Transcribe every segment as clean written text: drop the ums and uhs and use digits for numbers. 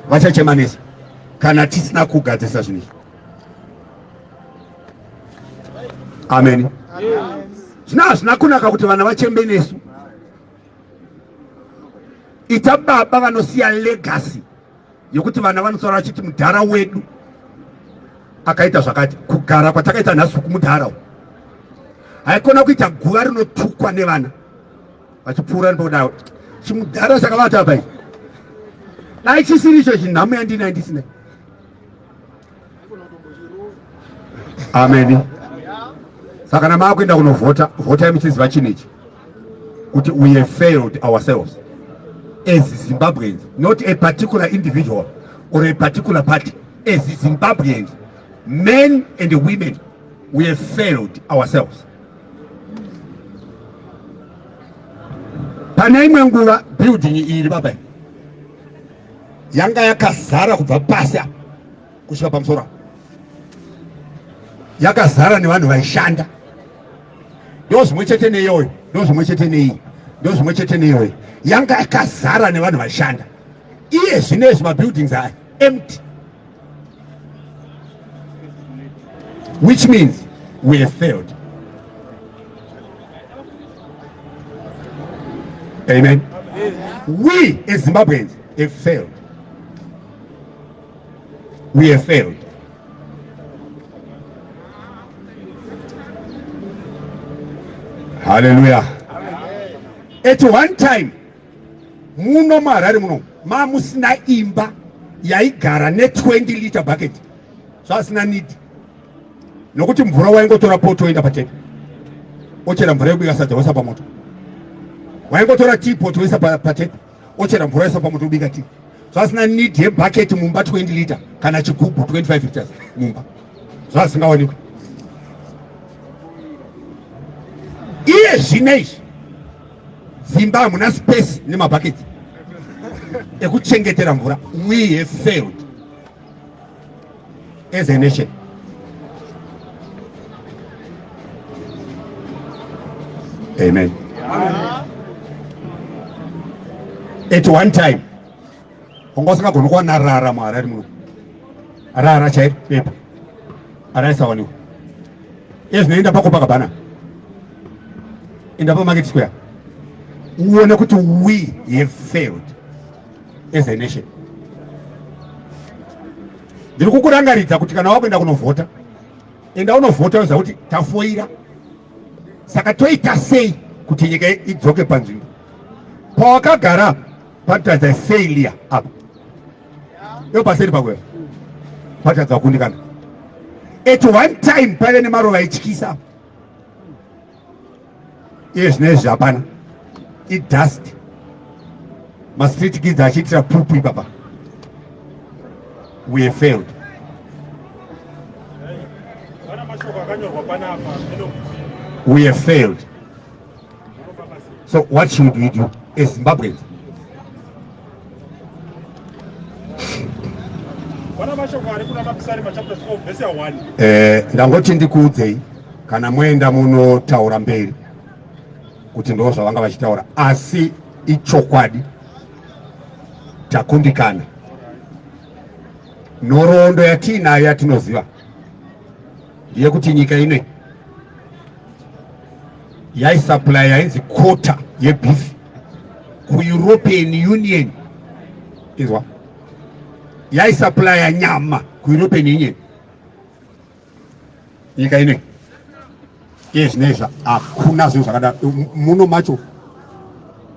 Vachachema nesu kana tisina kugadzirisa zvinhu izvi. Amen. Zvino hazvina kunaka kuti vana vachembe nesu. Ita baba vanosiya legacy yokuti vana vanosara vachiti mudhara wedu akaita zvakati. Kugara kwatakaita nhasi kumudhara uku haikona kuita guva rinotukwa nevana vachipfuura ndodawo chimudhara chakavata apa ichi dai chisiri icho chinhamo yandinayo ndisina. Ameni. Saka kana maakuenda kunovhota, vhotai muchiziva chinhu ichi kuti we have failed ourselves as Zimbabweans, not a particular individual or a particular party. As Zimbabweans, men and women, we have failed ourselves. Pane imwe nguva building iri baba yanga yakazara kubva pasi apa kusvika pamusoro apa, yakazara nevanhu vaishanda. Ndo zvimwe chete neiyoyo, ndo zvimwe chete neiyi, ndo zvimwe chete neiyoyo, yanga yakazara nevanhu vaishanda. Iye zvino izvi mabuildings aya empty, which means we have failed. Amen. We as Zimbabweans have failed. We have failed. Hallelujah. At one time, muno muHarare muno mamusina imba yaigara ne 20 liter bucket, zvasina need, nokuti mvura waingotora poto oenda patepi ochera mvura yekubika sadza woisa pamoto, waingotora tea pot woisa patepi ochera mvura woisa pamoto obika tea. Zvasina need yebucket mumba 20 liter kana chigubhu 25 liters mumba, zvasingawanikwi. Iye zvino izvi dzimba hamuna space nemabhaketi ekuchengetera mvura. We have failed as a nation. Amen. Amen. At one time wanga usingagoni kuwana rara muHarare muno, rara chairo pepa raisawanikwa. Iye zvino enda paCopacabana, enda paMarket Square, uone kuti we have failed as a nation. Ndiri kukurangaridza kuti kana wakuenda kunovhota, enda unovhota uziva kuti tafoira, saka toita sei kuti nyika idzoke panzvimbo. Pawakagara panotaridza failure apa, iyo paseri pako pataridza kukundikana. At one time paive nemaruva aityisa, iye zvino izvi hapana, idust, mastreet kids achiitira pupu ipapa. We have failed. We have failed. So what should we do as Zimbabweans? Ndangoti ndikuudzei kana moenda munotaura mberi kuti ndo zvavanga vachitaura, asi ichokwadi takundikana. Nhoroondo yatiinayo yatinoziva ndeyekuti nyika ino yaisupply yainzi quota yebeef kuEuropean Union. Inzwa, yaisupplya nyama kuEuropean Union nyika ino. Iye zvinezvi hakuna zvinhu zvakadaro muno macho.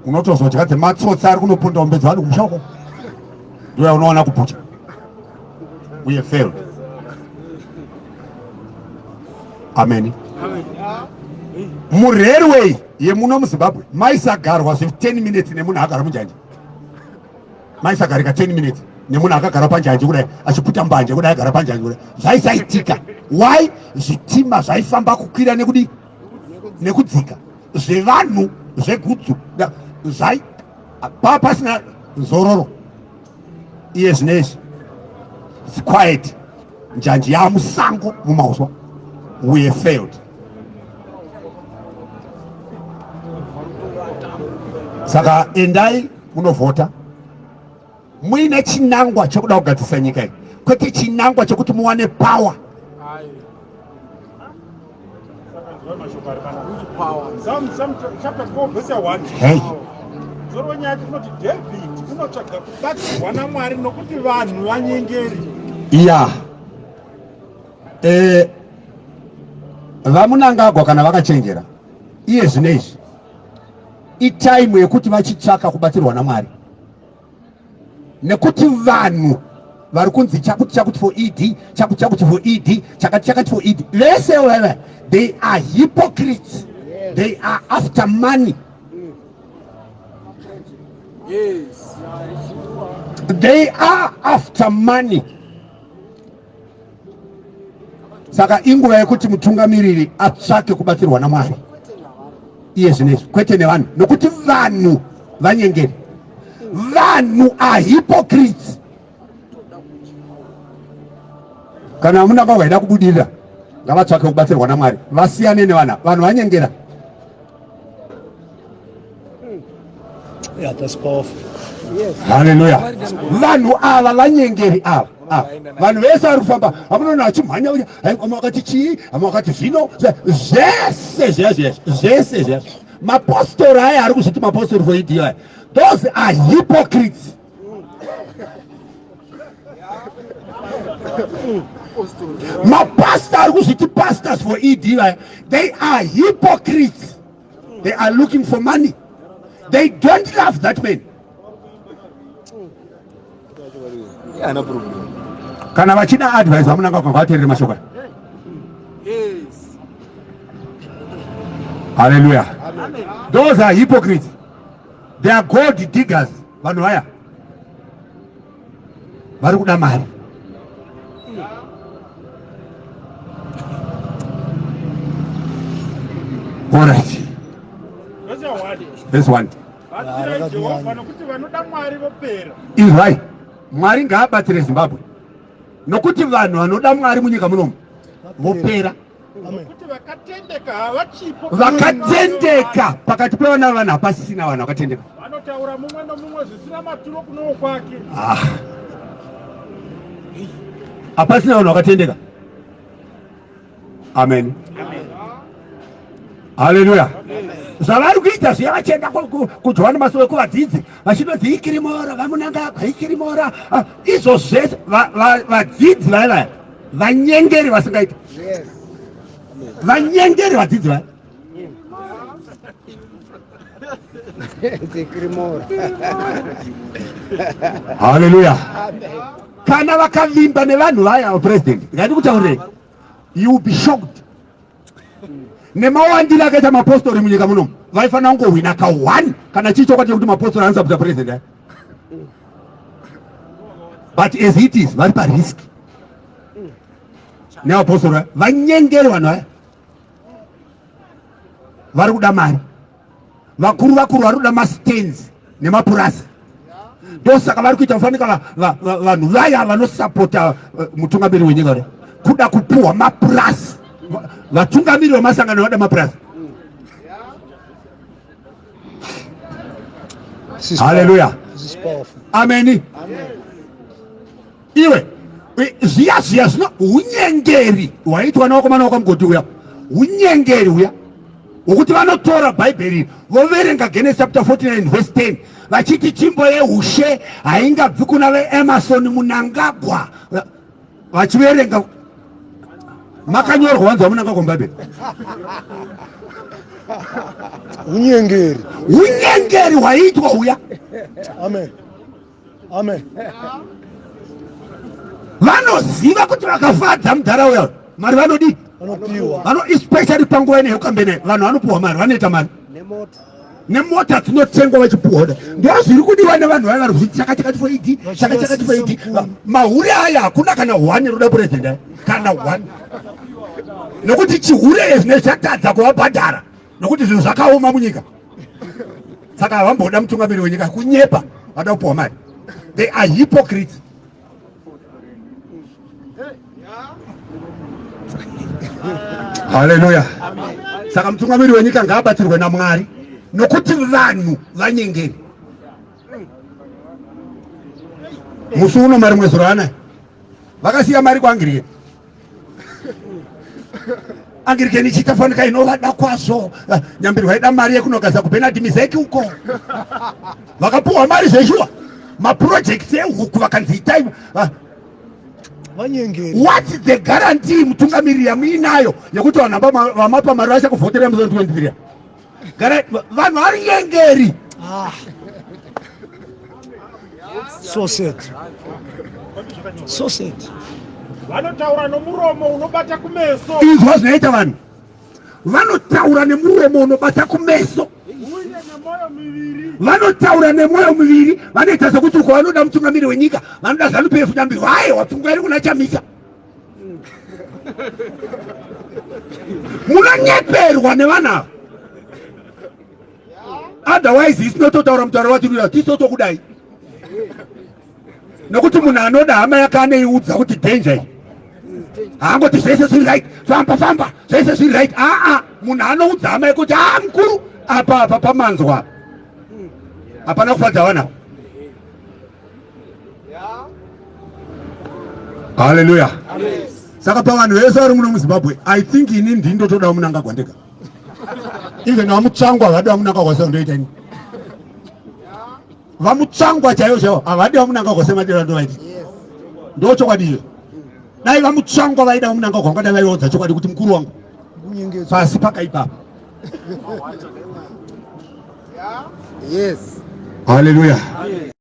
Unotozodya dzematsotsi ari kunoponda ombe dzevanhu kumusha uko, ndo yaunowana kubhucha. We have failed. Amen. Murailway yemuno muZimbabwe maisagarwa zve 10 minutes nemunhu agara munjanji, maisagarika 10 minutes nemunhu akagara panjanji kudai achiputa mbanje kudai agara panjanji kudai, zvaisaitika. Why? Zvitima zvaifamba kukwira nekudii nekudzika, zvevanhu zvegudzu zvai pa pasina zororo. Iye zvinezvi it's quiet, njanji yamusango mumauswa. We have failed. Saka endai munovhota. muine chinangwa chekuda kugadzisa nyika iyi, kwete chinangwa chekuti muwane power. Hey. Musoro wenyaya tinoti David unotsvaga kubatsirwa naMwari nokuti vanhu vanyengeri. Iya. Eh, VaMunangagwa kana vakachenjera iye zvino izvi itaimu yekuti vachitsvaka kubatsirwa naMwari nekuti vanhu vari kunzi chakuti chakuti for ed chakuti chakuti for ed chakati chakati for ed vese vava they are hypocrites they are after money yes. They are after money. Saka inguva yekuti mutungamiriri atsvake kubatsirwa naMwari iye zvino izvi, kwete nevanhu, nokuti vanhu vanyengeri, vanhu are hypocrites. Kana muna vaida kubudirira ngavatsvake kubatsirwa naMwari, vasiyane nevanhu, vanhu vanyengera. Yeah, that's powerful. Yes. Hallelujah. Vanhu ava vanyengeri ava. Ah, vanhu vese vari kufamba hamunoona vachimhanya vamwe vakati chii vamwe vakati zvino zvese zviya zviya zvese zviya mapostori aya ari kuzviti mapostori for idi aya those are hypocrites mapastor ari kuzviti pastors for ed vaya they are hypocrites they are looking for money they don't love that man kana vachida advice vamunanga kwavaterere mashoko haleluya those are hypocrites they are gold diggers vanhu vaya vari kuda mari Alright. Verse 1. Izwai, Mwari ngaabatsire Zimbabwe nokuti vanhu vanoda Mwari munyika munomu vopera. Nokuti vakatendeka havachipo. Vakatendeka pakati pevana vanhu hapasisina vanhu vakatendeka. Vanotaura mumwe nomumwe zvisina maturo kunowo kwake. Ah. Hapasina vanhu vakatendeka. Amen. Haleluya. Zvavari kuita zviya vachienda kuJohani Masowe kuvadzidzi vachinonzi ikirimora vamunangagwa ikirimora ah, izvo zvese vadzidzi vaya vaya vanyengeri vasingaita vanyengeri vadzidzi vaya haleluya kana vakavimba nevanhu vaya president ndikutaurei you will be shocked nemawandiro akaita mapostori munyika muno vaifanira kungohwina ka one kana chii chokwadi chekuti mapostori anosaputa president aya but as it is vari parisk nevapostori vaya vanyengeri vanhu vaya vari kuda mari vakuru vakuru vari kuda mastands nemapurasi ndosaka vari kuita kufanika vanhu vaya vanosapota eh, mutungamiri wenyika uri kuda kupuhwa mapurasi vatungamiri vemasangano vada mapurasi haleluya ameni Iwe zviya zviya zvino unyengeri hwaitwa nevakomana vakwamugoti uya unyengeri uya hwokuti vanotora bhaibheri voverenga Genesis chapter 49 verse 10 vachiti tsvimbo yeushe haingabvi kuna veEmerson Munangagwa vachiverenga makanyorwa wanzi vamunangagwa mubhaibheri unyengeri unyengeri hwaiitwa uya amen Amen. Vanoziva kuti vakafadza mudhara uya mari vanodii? Vanopiwa. Vano especially panguva ine yekambene vanhu vanopiwa mari vanoita mari. Nemota. Nemota dzinotengwa vachipiwa oda. Ndo zviri kudiwa nevanhu vaya vari kuti chaka chakati for ED, chaka chakati for ED. Mahure aya hakuna kana one roda president aya. Kana one. Nokuti chihure izvi nezvatadza kuvabhadhara nokuti zvinhu zvakaoma munyika. Saka havamboda mutungamiri wenyika kunyepa vada kupiwa mari. They are hypocrites. Haleluya. Saka mutungamiri wenyika ngaabatsirwe naMwari nokuti vanhu vanyengeri. Musi uno mari mwezuro anaya vakasiya mari kuangirikeni. Angirikeni ichiita fanika inovada kwazvo. Ah, Nyambirwa vaida mari yekunogaza kuBernard Mizeki uko. Vakapuwa mari zveshuwa. Maprojects ehuku vakanzi itai. Ah, Vanyengeri. What's the guarantee mutungamiriri yamuinayo yekuti vanhu vamapa mari vachakuvhotera musi 23? Gara vanhu vari nyengeri. Ah. So sad. So sad. Vanotaura nomuromo unobata kumeso. Inzwa zvinoita vanhu. Vanotaura nemuromo unobata kumeso. Vanotaura nemwoyo miviri, vanoita sekuti uko vanoda mutungamiri wenyika, vanoda Zanu PF nyambirwa. Aiwa, pfungwa iri kuna Chamisa. Munonyeperwa nevanhu ava. Otherwise isu tinototaura mutauro watiri tisu tokudai. Nokuti munhu anoda hama yake anoiudza kuti danger iyi. Haangoti zvese zviri right, famba famba, zvese zviri right. Aa, munhu anoudza hama yake kuti aa mukuru apa apa pamanzwa. Hapana kufadza vanhu ava. Haleluya. Saka pavanhu vese vari muno muZimbabwe, I think ini ndini ndotoda Mnangagwa ndega. Even vaMutsvangwa havadi vaMnangagwa sevandoita ini. VaMutsvangwa chaivo chaivo havadi vaMnangagwa semadiro andovaita. Ndo chokwadi icho. Dai vaMutsvangwa vaida vaMnangagwa vangadai vaiodza chokwadi kuti mukuru wangu pasi pakaipa. Yes. Haleluya.